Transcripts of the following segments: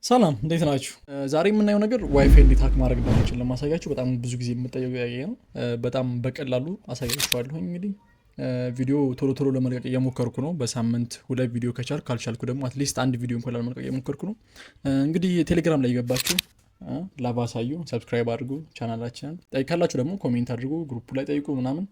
ሰላም፣ እንዴት ናችሁ? ዛሬ የምናየው ነገር ዋይፋይ እንዴት hack ማድረግ እንደምንችል ለማሳያችሁ በጣም ብዙ ጊዜ የምጠየቀው ጥያቄ ነው። በጣም በቀላሉ አሳያችኋለሁኝ። እንግዲህ ቪዲዮ ቶሎ ቶሎ ለመልቀቅ እየሞከርኩ ነው። በሳምንት ሁለት ቪዲዮ ከቻልኩ፣ ካልቻልኩ ደግሞ at least አንድ ቪዲዮ እንኳን ለመልቀቅ እየሞከርኩ ነው። እንግዲህ ቴሌግራም ላይ የገባችሁ ላቫ አሳዩ፣ subscribe አድርጉ ቻናላችንን። ጠይቃላችሁ ደግሞ comment አድርጉ፣ group ላይ ጠይቁ ምናምን።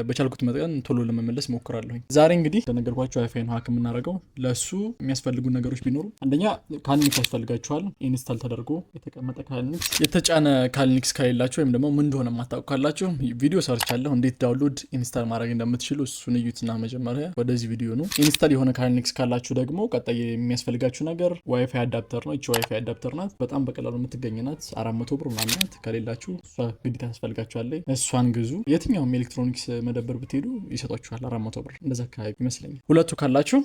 በቻልኩት መጠን ቶሎ ለመመለስ ሞክራለሁኝ። ዛሬ እንግዲህ እንደነገርኳችሁ ዋይፋይ ነው hack የምናደርገው። ለእሱ የሚያስፈልጉ ነገሮች ቢኖሩ አንደኛ Kali Linux ያስፈልጋችኋል። Install ተደርጎ የተቀመጠ Kali Linux፣ የተጫነ Kali Linux ከሌላችሁ ወይም ደግሞ ምን እንደሆነ የማታውቁ ካላችሁ ቪዲዮ ሰርቻለሁ እንዴት download install ማድረግ እንደምትችሉ፣ እሱን እዩትና መጀመሪያ ወደዚህ ቪዲዮ ነው። Install የሆነ Kali Linux ካላችሁ ደግሞ ቀጣይ የሚያስፈልጋችሁ ነገር WiFi adapter ነው። ይቺ WiFi adapter ናት። በጣም በቀላሉ የምትገኝ ናት። 400 ብር ምናምን ናት። ከሌላችሁ እሷ ግዴታ ታስፈልጋችኋለች። እሷን ግዙ። የትኛውም ኤሌክትሮኒክስ መደብር ብትሄዱ ይሰጧችኋል። 400 ብር እንደዛ አካባቢ ይመስለኛል። ሁለቱ ካላችሁ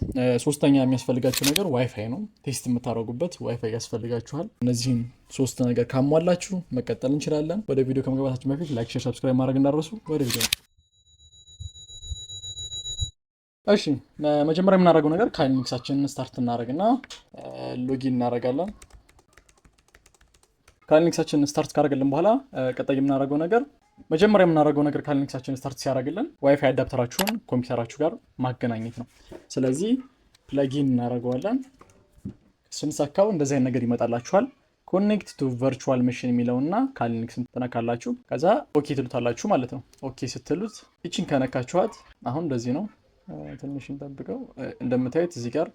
ሶስተኛ የሚያስፈልጋችሁ ነገር ዋይፋይ ነው። Test የምታደርጉበት ዋይፋይ ያስፈልጋችኋል። እነዚህን ሶስት ነገር ካሟላችሁ መቀጠል እንችላለን። ወደ ቪዲዮ ከመግባታችን በፊት like፣ share፣ subscribe ማድረግ እንዳትረሱ። ወደ ቪዲዮ። እሺ፣ መጀመሪያ የምናደርገው ነገር Kali Linux ኣችንን start እናደርግና login እናደርጋለን። Kali Linux ኣችንን start ካደረገልን በኋላ ቀጣይ የምናደርገው ነገር፣ መጀመሪያ የምናደርገው ነገር Kali Linux ኣችንን start ሲያደርግልን WiFi adapter ኣችሁን ኮምፒውተራችሁ ጋር ማገናኘት ነው። ስለዚህ plug in እናደርገዋለን። ስንሰካው እንደዚህ አይነት ነገር ይመጣላችኋል። Connect to virtual machine የሚለውና Kali Linux ን ትነካላችሁ። ከዛ okay ትሉታላችሁ ማለት ነው። Okay ስትሉት ይችን ከነካችኋት አሁን እንደዚህ ነው። ትንሽ እንጠብቀው። እንደምታዩት እዚህ ጋር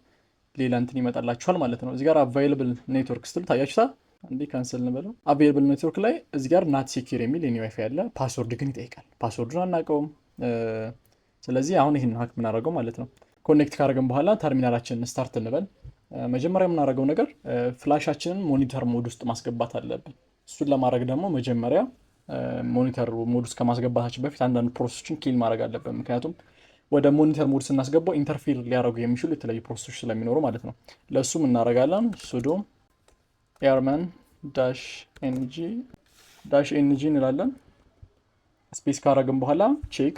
ሌላ እንትን ይመጣላችኋል ማለት ነው። እዚህ ጋር available network ስትሉ ታያችሁታ። አንዴ cancel እንበለው። Available network ላይ እዚህ ጋር not secure የሚል የኔ ዋይፋይ አለ። Password ግን ይጠይቃል። Password ኡን አናውቀውም። ስለዚህ አሁን ይህን hack የምናደርገው ማለት ነው። Connect ካደረግን በኋላ terminal ኣችንን start እንበል። መጀመሪያ የምናደርገው ነገር flash ኣችንን monitor mode ውስጥ ማስገባት አለብን። እሱን ለማድረግ ደግሞ መጀመሪያ monitor mode ውስጥ ከማስገባታችን በፊት አንዳንድ process ኦችን kill ማድረግ አለብን። ምክንያቱም ወደ monitor mode ስናስገባው interfere ሊያደርጉ የሚችሉ የተለያዩ process ኦች ስለሚኖሩ ማለት ነው። ለእሱም እናደርጋለን sudo airmon -ng -ng እንላለን። Space ካረግን በኋላ check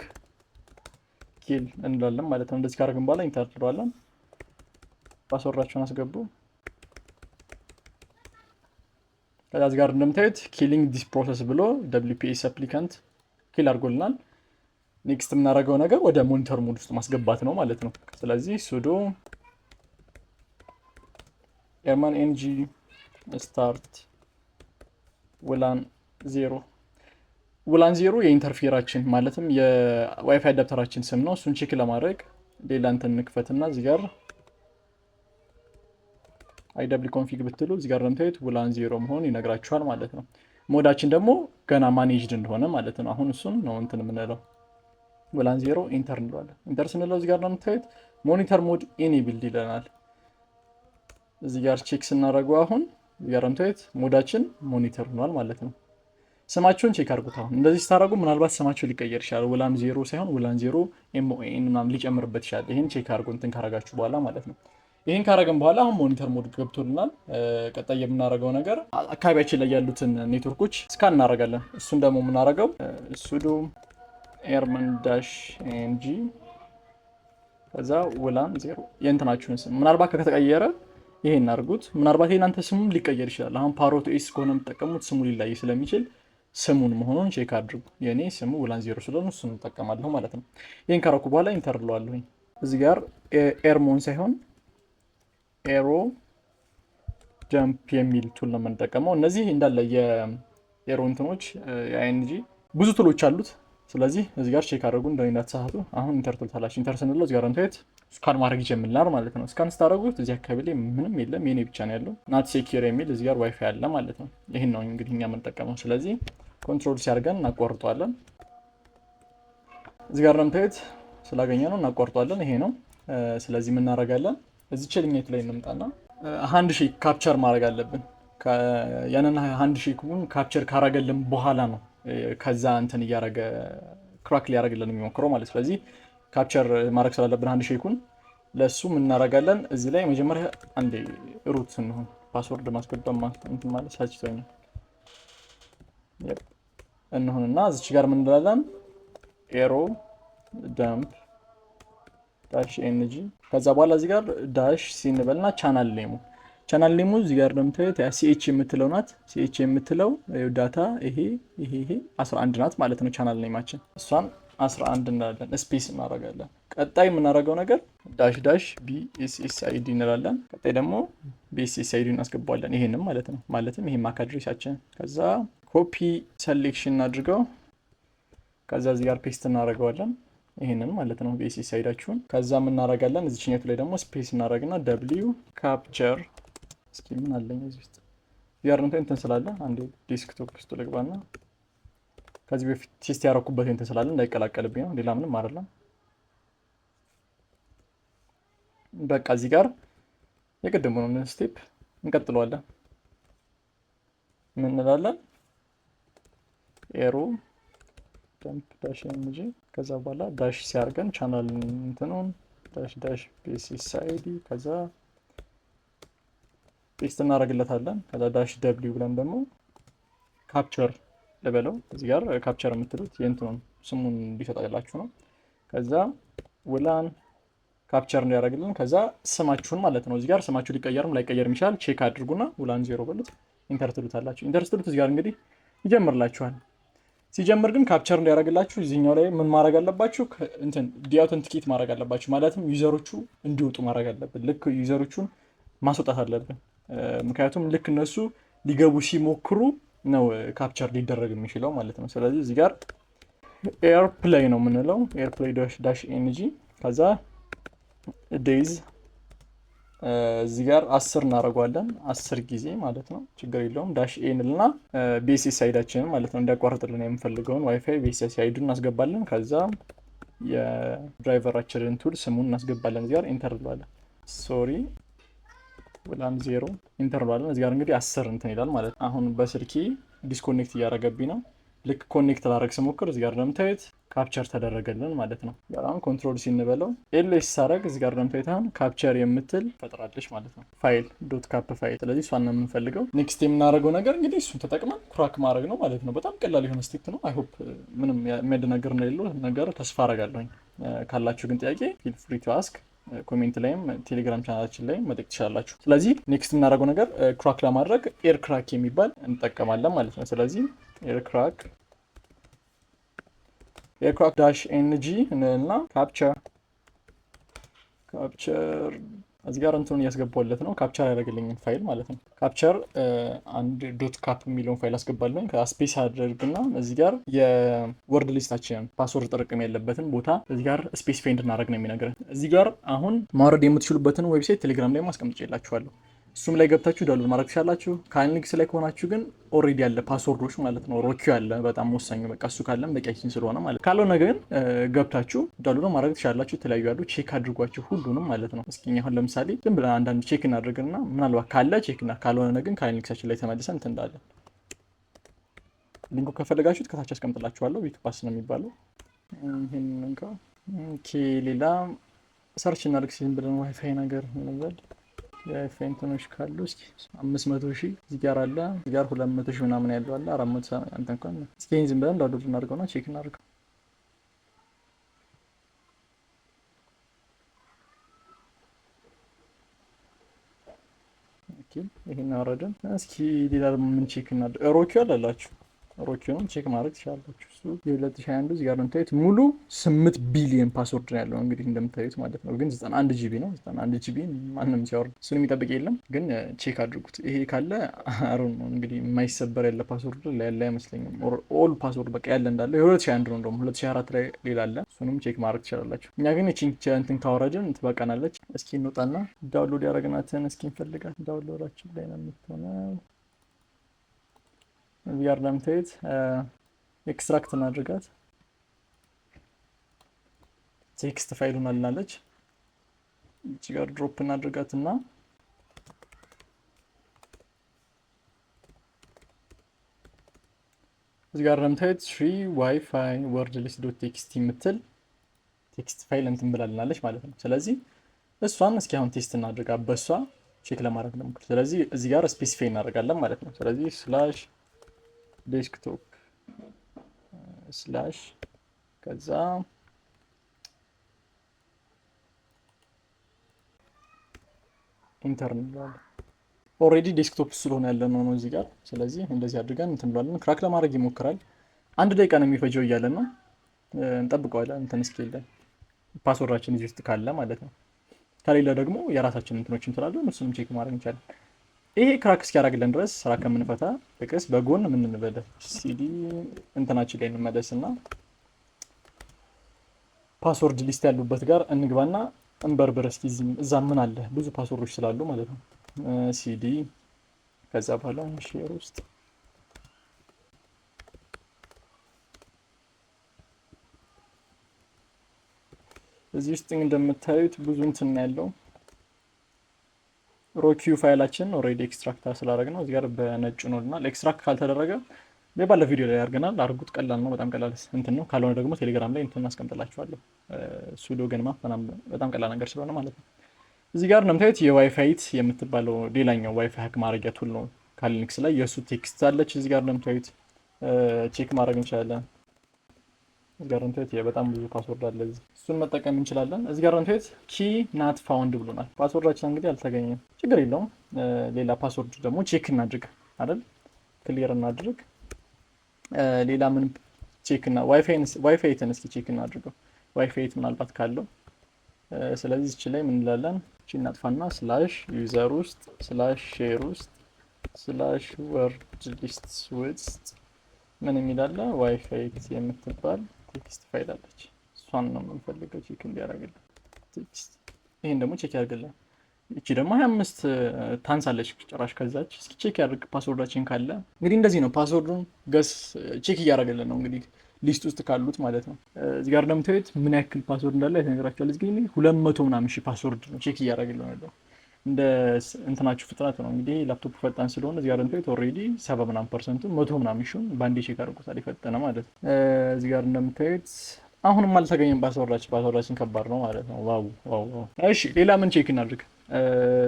kill እንላለን ማለት ነው። እንደዚህ ካረግን በኋላ enter እንለዋለን። Password ኣችሁን አስገቡ። ከዛ እዚህ ጋር እንደምታዩት killing this process ብሎ WPS supplicant kill አድርጎልናል። Next የምናደርገው ነገር ወደ monitor mode ውስጥ ማስገባት ነው ማለት ነው። ስለዚህ sudo airmon ng start wlan 0። Wlan 0 የ interface ኣችን ማለትም የ WiFi adapter ኣችን ስም ነው። እሱን check ለማድረግ ሌላ እንትን እንክፈትና እዚህ ጋር iwconfig ብትሉ እዚህ ጋር እንደምታዩት wlan 0 መሆኑን ይነግራችኋል ማለት ነው። Mode ኣችን ደግሞ ገና managed እንደሆነ ማለት ነው። አሁን እሱን ነው እንትን የምንለው፣ wlan 0 enter እንለዋለን። Enter ስንለው እዚህ ጋር እንደምታዩት monitor mode enabled ይለናል። እዚህ ጋር check ስናደርገው አሁን እዚህ ጋር እንደምታዩት mode ኣችን monitor ሆኗል ማለት ነው። ስማችሁን check አድርጉት። አሁን እንደዚህ ስታደርጉ ምናልባት ስማችሁ ሊቀየር ይችላል። Wlan 0 ሳይሆን wlan 0 MON ምናምን ሊጨምርበት ይችላል። ይህን check አድርጉ እንትን ካረጋችሁ በኋላ ማለት ነው። ይህን ካረግን በኋላ አሁን monitor mode ገብቶልናል። ቀጣይ የምናደርገው ነገር አካባቢያችን ላይ ያሉትን network ኦች scan እናደርጋለን። እሱን ደግሞ የምናደርገው sudo airmon -ng ከዛ wlan 0 የእንትናችሁን ስም ምናልባት ከተቀየረ ይሄን አድርጉት። ምናልባት የእናንተ ስሙም ሊቀየር ይችላል። አሁን Parrot OS ከሆነ የምትጠቀሙት ስሙ ሊለያይ ስለሚችል ስሙን መሆኑን check አድርጉ። የእኔ ስሙ wlan 0 ስለሆነ እሱን እጠቀማለሁ ማለት ነው። ይህን ካረኩ በኋላ enter እለዋለሁኝ። እዚህ ጋር airmon ሳይሆን airodump የሚል tool ነው የምንጠቀመው። እነዚህ እንዳለ የ aero እንትኖች የ ING ብዙ tool ኦች አሉት። ስለዚህ እዚህ ጋር check አድርጉ እንዳትሳሳቱ። አሁን enter ትሉታላችሁ። Enter ስንለው እዚህ ጋር እንደምታዩት scan ማድረግ ይጀምርልናል ማለት ነው። Scan ስታደርጉት እዚህ አካባቢ ላይ ምንም የለም፣ የኔ ብቻ ነው ያለው። Not secure የሚል እዚህ ጋር ዋይፋይ አለ ማለት ነው። ይህን ነው እንግዲህ እኛ የምንጠቀመው። ስለዚህ control C አርገን እናቋርጠዋለን። እዚህ ጋር እንደምታዩት ስላገኘ ነው እናቋርጠዋለን። ይሄ ነው። ስለዚህ የምናደርጋለን እዚህ ቸልኛቱ ላይ እንምጣና handshake capture ማድረግ አለብን። ያንን handshake ኡን capture ካረገልን በኋላ ነው ከዛ እንትን እያረገ crack ሊያደርግልን የሚሞክረው ማለት። ስለዚህ capture ማድረግ ስላለብን handshake ኡን ለእሱ እናደርጋለን። እዚህ ላይ መጀመሪያ አንዴ root ስንሆን password ማስገባ እንትን ማለት ሰልችቶኛል እንሁንና እዚች ጋር ምን እንላለን? Airodump -ng ከዛ በኋላ እዚህ ጋር -c እንበልና channel name ኡ Channel name ኡ እዚህ ጋር እንደምታዩት CH የምትለው ናት። CH የምትለው data ይሄ ይሄ ይሄ 11 ናት ማለት ነው። Channel name ኣችን እሷን 11 እንላለን። Space እናደርጋለን። ቀጣይ የምናደርገው ነገር dash dash BSSID እንላለን። ቀጣይ ደግሞ BSSID እናስገባዋለን። ይሄንም ማለት ነው። ማለትም ይሄ MAC address ኣችን። ከዛ copy selection እናድርገው። ከዛ እዚህ ጋር paste እናደርገዋለን። ይሄንን ማለት ነው BSSID ኣችሁን። ከዛ እናደርጋለን እዚችኛቱ ላይ ደግሞ space እናደርግና W capture። እስኪ ምን አለኝ እዚህ ውስጥ? እዚህ እንትን ስላለ አንዴ desktop ውስጥ ልግባና ከዚህ በፊት test ያደረኩበት እንትን ስላለ እንዳይቀላቀልብኝ ነው። ሌላ ምንም አይደለም። በቃ እዚህ ጋር የቅድሙን step እንቀጥለዋለን። ምን እንላለን? Airodump dash ng፣ ከዛ በኋላ dash ሲያርገን ቻናል እንትኑን dash dash BSSID፣ ከዛ paste እናደርግለታለን። ከዛ dash W ብለን ደግሞ capture ልበለው። እዚህ ጋር capture የምትሉት የእንትኑን ስሙን እንዲሰጣላችሁ ነው። ከዛ wlan capture እንዲያደርግልን ከዛ ስማችሁን ማለት ነው። እዚህ ጋር ስማችሁ ሊቀየርም ላይቀየርም ይችላል። Check አድርጉና wlan 0 በሉት፣ enter ትሉታላችሁ። Enter ስትሉት እዚህ ጋር እንግዲህ ይጀምርላችኋል። ሲጀምር ግን capture እንዲያደርግላችሁ እዚህኛው ላይ ምን ማድረግ አለባችሁ? እንትን deauthenticate ማድረግ አለባችሁ። ማለትም user ኦቹ እንዲወጡ ማድረግ አለብን። ልክ user ኦቹን ማስወጣት አለብን። ምክንያቱም ልክ እነሱ ሊገቡ ሲሞክሩ ነው capture ሊደረግ የሚችለው ማለት ነው። ስለዚህ እዚህ ጋር aireplay ነው የምንለው። Aireplay dash ng፣ ከዛ days እዚህ ጋር 10 እናደርገዋለን። 10 ጊዜ ማለት ነው። ችግር የለውም። Dash A እንልና BSSID ኣችንን ማለት ነው፣ እንዲያቋርጥልን የምንፈልገውን WiFi BSSID ኡን እናስገባለን። ከዛ የ driver ኣችንን tool ስሙን እናስገባለን። እዚህ ጋር enter እንለዋለን። Sorry፣ wlan 0፣ enter እንለዋለን። እዚህ ጋር እንግዲህ 10 እንትን ይላል ማለት ነው። አሁን በስልኬ disconnect እያደረገብኝ ነው። ልክ connect ላደርግ ስሞክር እዚህ ጋር እንደምታዩት capture ተደረገልን ማለት ነው። አሁን control C እንበለው፣ ls ሳረግ እዚህ ጋር እንደምታዩት አሁን capture የምትል ፈጥራለች ማለት ነው። File dot cap file። ስለዚህ እሷን ነው የምንፈልገው። Next የምናደርገው ነገር እንግዲህ እሱን ተጠቅመን crack ማድረግ ነው ማለት ነው። በጣም ቀላል የሆነ step ነው። I hope ምንም የሚያደናግር እንደሌለው ነገር ተስፋ አረጋለሁኝ። ካላችሁ ግን ጥያቄ feel free to ask፣ comment ላይም ቴሌግራም ቻናላችን ላይ መጠየቅ ትችላላችሁ። ስለዚህ next የምናደርገው ነገር crack ለማድረግ aircrack የሚባል እንጠቀማለን ማለት ነው። ስለዚህ aircrack dash ng እና capture እዚህ ጋር እንትኑን እያስገባለት ነው። Capture ያደረግልኝን ፋይል ማለት ነው። Capture አንድ dot cap የሚለውን ፋይል አስገባለኝ። ከ space አድርግና እዚህ ጋር የ word list ኣችንን password ጥርቅም ያለበትን ቦታ እዚህ ጋር specify እንድናደርግ ነው የሚነግረን። እዚህ ጋር አሁን ማውረድ የምትችሉበትን website ቴሌግራም ላይ ማስቀምጬላችኋለሁ። እሱም ላይ ገብታችሁ download ማድረግ ትችላላችሁ። Kali Linux ላይ ከሆናችሁ ግን already ያለ password ኦች ማለት ነው፣ RockYou ያለ በጣም ወሳኙ፣ በቃ እሱ ካለም በቂያችን ስለሆነ ማለት። ካልሆነ ግን ገብታችሁ download ማድረግ ትችላላችሁ። የተለያዩ ያሉ check አድርጓቸው ሁሉንም ማለት ነው። እስኪ አሁን ለምሳሌ ዝም ብለን አንዳንድ check እናድርግና ምናልባት ካለ check እና ካልሆነ ግን Kali Linux ኣችን ላይ ተመልሰን እንትን እንዳለን link ኡ ከፈለጋችሁት ከታች አስቀምጥላችኋለሁ። BitPass ነው የሚባለው። ይሄንን እንካ። Okay፣ ሌላ search እናድርግ ዝም ብለን ዋይፋይ ነገር እንበል። የዋይፋይ እንትኖች ካሉ እስኪ 500,000 እዚህ ጋር አለ። እዚህ ጋር 200,000 ምናምን ያለው አለ። 400 አንተ እንኳን እስኪ ይሄን ዝም ብለን download እናድርገውና check እናድርገው። Okay፣ ይሄን አወረድን። እስኪ ሌላ ደግሞ ምን check እናድርግ? RockYou አላላችሁ፣ RockYou ንም check ማድረግ ትችላላችሁ። እሱ የ2021 እዚህ ጋር እንደምታዩት ሙሉ 8 ቢሊዮን password ነው ያለው እንግዲህ እንደምታዩት ማለት ነው። ግን 91 GB ነው። 91 GB ማንም ሲያወርድ እሱን የሚጠብቅ የለም። ግን check አድርጉት። ይሄ ካለ አሮን ነው እንግዲህ የማይሰበር ያለ password ያለ አይመስለኝም። All password በቃ ያለ እንዳለ የ2021 ነው። እንደውም 2024 ላይ ሌላ አለ። እሱንም check ማድረግ ትችላላችሁ። እኛ ግን ይቺን እንትን ካወረድን ትበቃናለች። እስኪ እንውጣና download ያደረግናትን እስኪ እንፈልጋት። Download ኣችን ላይ ነው የምትሆነው። እዚህ ጋር እንደምታዩት extract እናድርጋት። Text file ሆናልናለች። እዚህ ጋር drop እናድርጋት እና እዚህ ጋር እንደምታዩት 3 WiFi word list dot text የምትል text file እንትን ብላልናለች ማለት ነው። ስለዚህ እሷን እስኪ አሁን test እናድርጋ፣ በእሷ check ለማድረግ ነው። ስለዚህ እዚህ ጋር specify እናደርጋለን ማለት ነው። ስለዚህ slash desktop slash ከዛ enter እንለዋለን። Already desktop ስለሆነ ያለ ነው እዚህ ጋር። ስለዚህ እንደዚህ አድርገን እንትን እንለዋለን። Crack ለማድረግ ይሞክራል። 1 ደቂቃ ነው የሚፈጀው እያለን ነው። እንጠብቀዋለን እንትን እስኪልን፣ password ኣችን እዚህ ውስጥ ካለ ማለት ነው። ከሌለ ደግሞ የራሳችን እንትኖች ስላሉ እሱንም check ማድረግ እንችላለን። ይሄ crack እስኪያደርግልን ድረስ ስራ ከምንፈታ ጥቅስ በጎን ምን እንበለ፣ ሲዲ እንትናችን ላይ እንመለስና password list ያሉበት ጋር እንግባና እንበርበር እስኪ፣ እዛ ምን አለ፣ ብዙ password ኦች ስላሉ ማለት ነው። ሲዲ ከዛ በኋላ share ውስጥ፣ እዚህ ውስጥ እንደምታዩት ብዙ እንትን ያለው rockyou file ኣችን already extract ስላደረግ ነው እዚህ ጋር በነጩ ነው። Extract ካልተደረገ ባለ ቪዲዮ ላይ አድርገናል። አድርጉት፣ ቀላል ነው፣ በጣም ቀላል እንትን ነው። ካልሆነ ደግሞ ቴሌግራም ላይ እንትን እናስቀምጥላችኋለሁ። Sudo gunmap በጣም ቀላል ነገር ስለሆነ ማለት ነው። እዚህ ጋር እንደምታዩት የ Wifite የምትባለው ሌላኛው WiFi hack ማድረጊያ tool ነው Kali Linux ላይ፣ የእሱ text አለች። እዚህ ጋር እንደምታዩት check ማድረግ እንችላለን። እዚህ ጋር እንደምታዩት በጣም ብዙ password አለ እዚህ፣ እሱን መጠቀም እንችላለን። እዚህ ጋር እንደምታዩት key not found ብሎናል። Password ኣችን እንግዲህ አልተገኘም። ችግር የለውም። ሌላ password ደግሞ check እናድርግ አይደል? Clear እናድርግ። ሌላ ምን check እና Wifite ን እስኪ check እናድርገው። Wifite ምናልባት ካለው፣ ስለዚህ እቺ ላይ ምን እንላለን? እቺ እናጥፋና slash user ውስጥ slash share ውስጥ slash word list ውስጥ ምን የሚል አለ? Wifite የምትባል text file አለች። እሷን ነው የምንፈልገው check እንዲያደርግልን text። ይሄን ደግሞ check ያደርግልን። እቺ ደግሞ 25 ታንሳለች ጭራሽ ከዛች። እስኪ check ያድርግ password ኣችን ካለ። እንግዲህ እንደዚህ ነው፣ password ኡን guess check እያደረገልን ነው እንግዲህ list ውስጥ ካሉት ማለት ነው። እዚህ ጋር እንደምታዩት ምን ያክል password እንዳለ ይነግራችኋል። እዚህ ግን 200 ምናምን ሺህ password ነው check እያደረገልን ያለው። እንደ እንትናችሁ ፍጥነት ነው እንግዲህ፣ ላፕቶፕ ፈጣን ስለሆነ እዚህ ጋር እንደምታዩት already 70 ምናምን percent ኡ፣ 100 ምናምን ሺውን በአንዴ check አድርጎታል፣ የፈጠነ ማለት ነው። እዚህ ጋር እንደምታዩት አሁንም አልተገኘም password ኣችን። Password ኣችን ከባድ ነው ማለት ነው። Wow wow wow። እሺ፣ ሌላ ምን check እናድርግ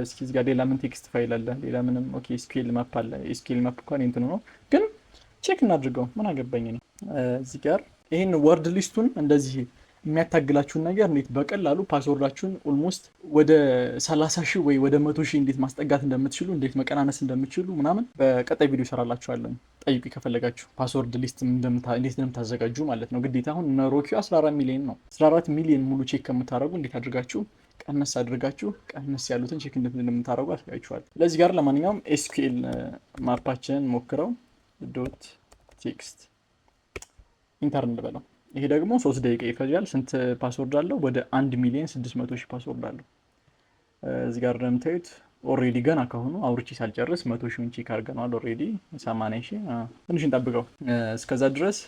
እስኪ? እዚህ ጋር ሌላ ምን text file አለ? ሌላ ምንም። Okay፣ sqlmap አለ። Sqlmap እንኳን እንትኑ ነው ግን check እናድርገው። ምን አገባኝ ነው። እዚህ ጋር ይህን word list ኡን እንደዚህ የሚያታግላችሁን ነገር እንዴት በቀላሉ password ኣችሁን almost ወደ 30 ሺህ ወይ ወደ 100 ሺህ እንዴት ማስጠጋት እንደምትችሉ፣ እንዴት መቀናነስ እንደምትችሉ ምናምን በቀጣይ ቪዲዮ ይሰራላችኋለን። ጠይቁ ከፈለጋችሁ password list እንዴት እንደምታዘጋጁ ማለት ነው። ግዴታ አሁን እነ rockyou 14 ሚሊዮን ነው። 14 ሚሊዮን ሙሉ check ከምታደርጉ እንዴት አድርጋችሁ ቀነስ አድርጋችሁ ቀነስ ያሉትን check እንደምታደርጉ አሳያችኋል። ለዚህ ጋር ለማንኛውም sqlmap ኣችንን ሞክረው፣ dot text enter እንበለው። ይሄ ደግሞ 3 ደቂቃ ይፈጃል። ስንት password አለው? ወደ 1,600,000 password አለው። እዚህ ጋር እንደምታዩት already ገና ከሆኑ አውርቼ ሳልጨርስ 100 ሺውን check አድርገነዋል። Already 80 ሺህ። ትንሽ እንጠብቀው። እስከዛ ድረስ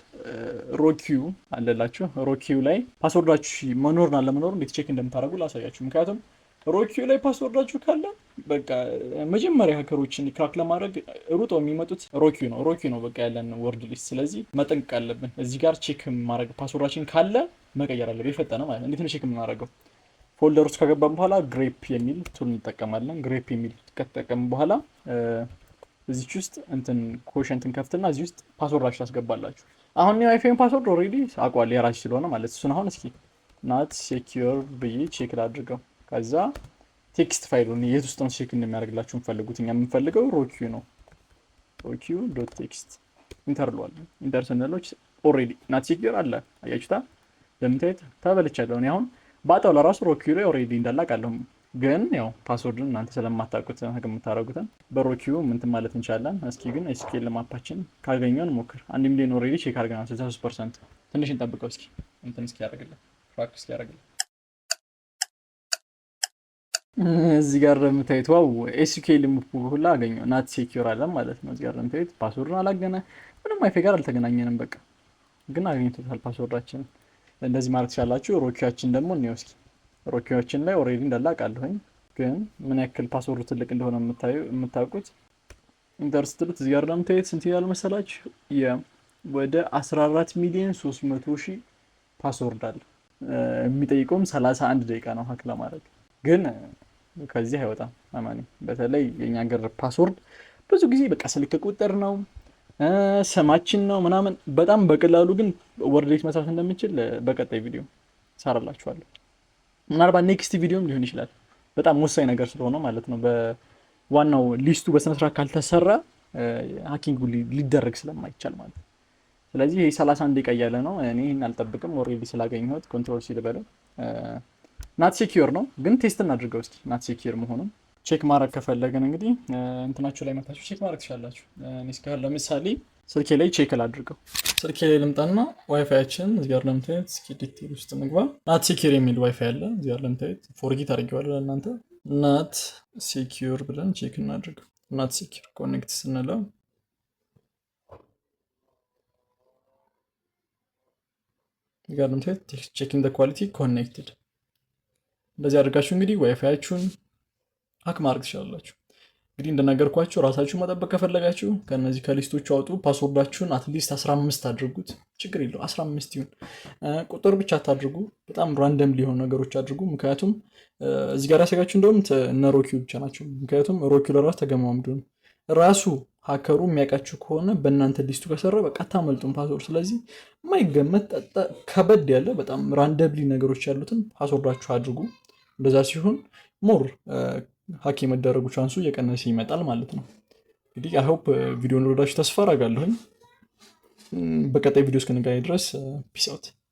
rockyou አለላችሁ። Rockyou ላይ password ኣችሁ መኖርና ለመኖሩ እንዴት check እንደምታደርጉ ላሳያችሁ። ምክንያቱም rockyou ላይ password ኣችሁ ካለ በቃ መጀመሪያ hacker ኦችን crack ለማድረግ ሩጠው የሚመጡት rockyou ነው። Rockyou ነው በቃ ያለን word list። ስለዚህ መጠንቀቅ አለብን። እዚህ ጋር check ማድረግ password ኣችን ካለ መቀየር አለብን። የፈጠነ ማለት ነው። እንዴት ነው check የምናደርገው? Folder ውስጥ ከገባን በኋላ grep የሚል tool እንጠቀማለን። Grep የሚል ከተጠቀምን በኋላ እዚች ውስጥ እንትን quotient ን ከፍትና እዚህ ውስጥ password ኣችሁ ታስገባላችሁ። አሁን የ WiFi ን password already አውቀዋለሁ የራሴ ስለሆነ ማለት። እሱን አሁን እስኪ not secure ብዬ check ላድርገው። ከዛ text file ኡን የት ውስጥ ነው check እንደሚያደርግላችሁ የምፈልጉት? እኛ የምንፈልገው rockyou ነው። Rockyou dot text enter ለዋለን። Enter ስንለው already not secure አለ። አያችሁታ? ለምታዩት ተበልቻለሁ። እኔ አሁን ባጣው ለራሱ rockyou ላይ already እንዳለ አውቃለሁ። ግን ያው password ን እናንተ ስለማታውቁት የምታደርጉትን በ rockyou ምንትን ማለት እንችላለን። እስኪ ግን sqlmap ኣችን ካገኘውን ሞክር። 1 ሚሊዮን already check አድርገናል። 63%። ትንሽ እንጠብቀው እስኪ እንትን እስኪ ያደርግልን፣ crack እስኪ ያደርግልን። እዚህ ጋር እንደምታዩት wow፣ sqlmap ሁላ አገኘው፣ not secure አለ ማለት ነው። እዚህ ጋር እንደምታዩት password ኡን አላገነ፣ ምንም ዋይፋይ ጋር አልተገናኘንም። በቃ ግን አግኝቶታል password ኣችን። እንደዚህ ማለት ትችላላችሁ። Rockyou ኣችን ደግሞ እንየው እስኪ። Rockyou ኣችን ላይ already እንዳለ አውቃለሁኝ፣ ግን ምን ያክል password ኡ ትልቅ እንደሆነ የምታውቁት enter ስትሉት እዚህ ጋር እንደምታዩት ስንት ይላል መሰላችሁ? ወደ 14 ሚሊዮን 300 ሺህ password አለ። የሚጠይቀውም 31 ደቂቃ ነው hack ለማድረግ፣ ግን ከዚህ አይወጣም። አማኒ በተለይ የኛ ሀገር password ብዙ ጊዜ በቃ ስልክ ቁጥር ነው፣ ስማችን ነው ምናምን። በጣም በቀላሉ ግን word list መስራት እንደምችል በቀጣይ ቪዲዮ ሰራላችኋለሁ። ምናልባት next ቪዲዮም ሊሆን ይችላል። በጣም ወሳኝ ነገር ስለሆነ ማለት ነው። ዋናው list ኡ በስነስርዓት ካልተሰራ hacking ሊደረግ ስለማይቻል ማለት ነው። ስለዚህ ይሄ 31 ደቂቃ እያለ ነው። እኔ ይህን አልጠብቅም፣ already ስላገኘሁት control C ልበለው። Not secure ነው ግን test እናድርገው እስኪ not secure መሆኑን check ማድረግ ከፈለግን እንግዲህ እንትናችሁ ላይ መታችሁ check ማድረግ ትችላላችሁ። እኔ እስካሁን ለምሳሌ ስልኬ ላይ check ላድርገው። ስልኬ ላይ ልምጣና ዋይፋያችን እዚህ ጋር ለምታዩት፣ እስኪ detail ውስጥ እንግባ። Not secure የሚል ዋይፋይ አለ እዚህ ጋር ለምታዩት፣ forget አድርጌዋለሁ ለእናንተ። Not secure ብለን check እናድርገው። Not secure connect ስንለው እዚህ ጋር ለምታዩት checking quality connected። እንደዚህ አድርጋችሁ እንግዲህ WiFi ያችሁን hack ማድረግ ትችላላችሁ። እንግዲህ እንደነገርኳችሁ ራሳችሁ መጠበቅ ከፈለጋችሁ ከነዚህ ከ list ኦቹ አውጡ። Password ኣችሁን at least 15 አድርጉት። ችግር የለው 15 ይሁን። ቁጥር ብቻ አታድርጉ። በጣም random ሊሆኑ ነገሮች አድርጉ። ምክንያቱም እዚህ ጋር ያሰጋችሁ እንደውም እነ RockYou ብቻ ናቸው። ምክንያቱም RockYou ለራሱ ተገማምዱ ነው። ራሱ hacker ኡ የሚያውቃችሁ ከሆነ በእናንተ list ኡ ከሰራ በቃ አታመልጡም password። ስለዚህ የማይገመት ከበድ ያለ በጣም randomly ነገሮች ያሉትን password ኣችሁ አድርጉ። እንደዛ ሲሆን more hack የመደረጉ chance ኡ እየቀነሰ ይመጣል ማለት ነው። እንግዲህ I hope ቪዲዮ እንደወደዳችሁ ተስፋ አደርጋለሁኝ። በቀጣይ ቪዲዮ እስክንገናኝ ድረስ peace out።